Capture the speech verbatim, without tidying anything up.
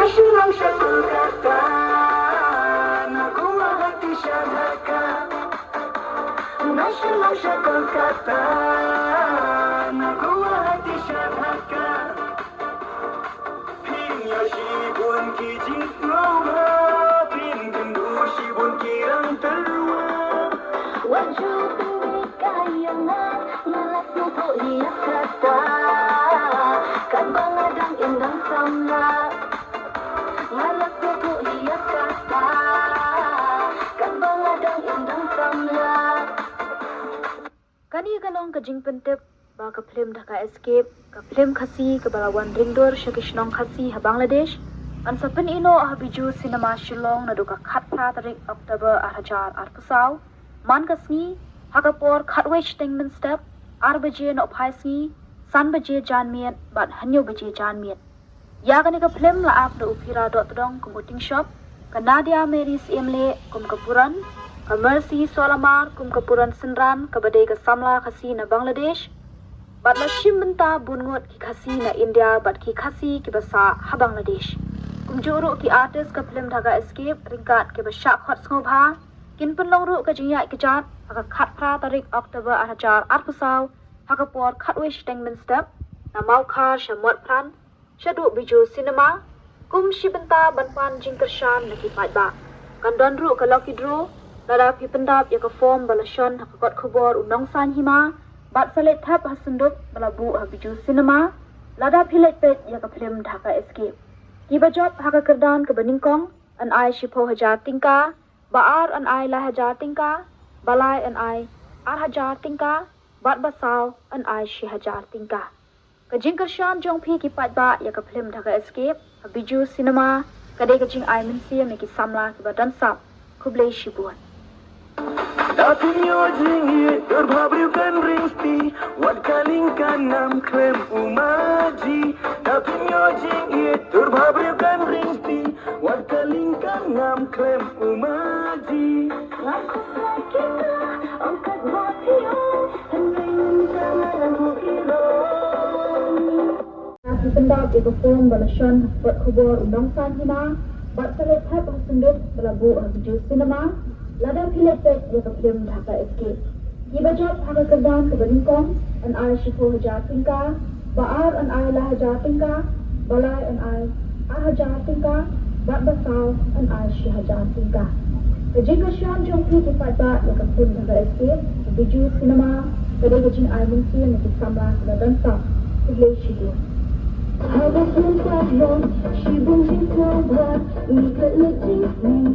Na Shillong sha Kolkata, na Guwahati sha Dhaka. Na Shillong sha Kolkata, na Guwahati sha Dhaka. Phin ïoh shibun ki jingsngewbha, phin kynduh shibun ki rang tyrwa. Wat ju pynbit ka ïa nga, nga la sngewthuh ïa kata. Katba nga dang im dang samla, nga la sngewthuh ïa kata. Katba nga dang im dang samla. Kane ka long ka jingpyntip ba ka phlim Dhaka Escape, ka phlim Khasi kaba la wan ringdur sha ki shnong Khasi ha Bangladesh, kan sa pyni noh ha Bijou Cinema Shillong naduh ka khatphra tarik October ar hajar arphew saw, man ka sngi, ha ka por khatwei shiteng mynstep, ar baje nohphai sngi, san baje janmiet bad hynñiew baje janmiet. Ïa kane ka phlim la ap da u Phira Dohtdong kum u Tingshop, ka Nadia Mary Syiemlieh kum ka Puran, ka Mercy Solamar kum ka Puran Synran kaba dei ka samla Khasi na Bangladesh, bad la shim bynta bun ngut ki Khasi na India bad ki Khasi kiba sah ha Bangladesh. Kumjuh ruh ki artist ka phlim Dhaka Escape ryngkat kiba shah khot sngewbha kin pynlong ruh ka jingïaid kjat ha ka khatphra tarik October ar hajar arphew saw ha ka por khatwei shiteng mynstep na Mawkhar sha Motphran shaduh Bijou Cinema, kum shi bynta ban pan jingkyrshan na ki paidbah. Kan don ruh ka lucky draw, lada phi pyndap ïa ka form ba la shon ha ka kot khubor U Nongsaiñ Hima bad sa leit thep ha syndup ba la buh ha Bijou Cinema, lada phi leit peit ïa ka phlim Dhaka Escape. Kiba jop ha ka kyrdan kaba nyngkong yn ai shiphew hajar tyngka, ba ar yn ai lai hajar tyngka, ba lai yn ai ar hajar tyngka, bad ba saw yn ai shi hajar tyngka. Ka jingkyrshan jong phi ki paidbah ïa ka phlim Dhaka Escape ha Bijou Cinema ka dei ka jingai mynsiem ïa ki samla kiba don sap. Khublei shibun. Da phin ïoh jingïeit, dur bhabriew kan ring sting, wat ka lieng ka nam khlem u maji. Da phin ïoh jingïeit, dur bhabriew kan ring sting, wat ka lieng ka nam khlem u maji. Nga khuslai kita, ong katba phi ong, hynrei mynta nga la mut ïa u. Lada phi pyndap ïa ka form ba la shon ha ka kot khubor U Nongsaiñ Hima bad sa leit thep ha syndup ba la buh ha Bijou Cinema, lada phi leit peit ïa ka phlim Dhaka Escape. Kiba jop ha ka kyrdan kaba nyngkong yn ai shiphew hajar tyngka, ba ar yn ai lai hajar tyngka, ba lai yn ai ar hajar tyngka, bad ba saw yn ai shi hajar tyngka. Ka jingkyrshan jong phi ki paidbah ïa ka phlim Dhaka Escape ha Bijou Cinema ka dei ka jingai mynsiem ïa ki samla kiba don sap. Khublei shibun. Haba pynpaw ïa shibun jingsngewbha, ngi klet leit jingsneng.